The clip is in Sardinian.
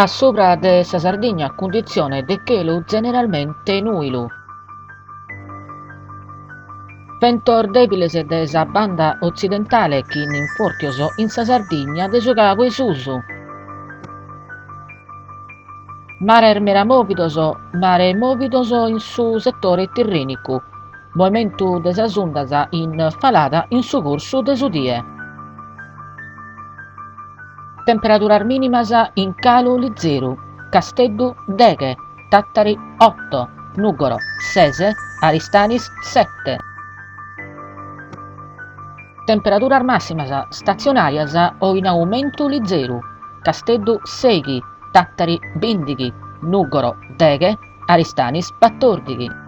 A subra de sa Sardigna cunditzione de chelu zeneralmente nùilu. Bentos dèbiles de sa banda otzidentale chin infòrtios in sa Sardigna de su Cabu 'e Susu. Mares meda mòvidos, mare mòvidos in su setore tirrènicu, moimentu de sas undas in falada in su cursu de su die. Temperaduras mìnimas in calu lizeru, Casteddu deghe, Tàtari oto, Nùgoro ses, Aristanis sete. Temperaduras màssimas statzionàrias o in aumentu lizeru, Casteddu sèighi, Tàtari bìndighi, Nùgoro deghe, Aristanis batòrdighi.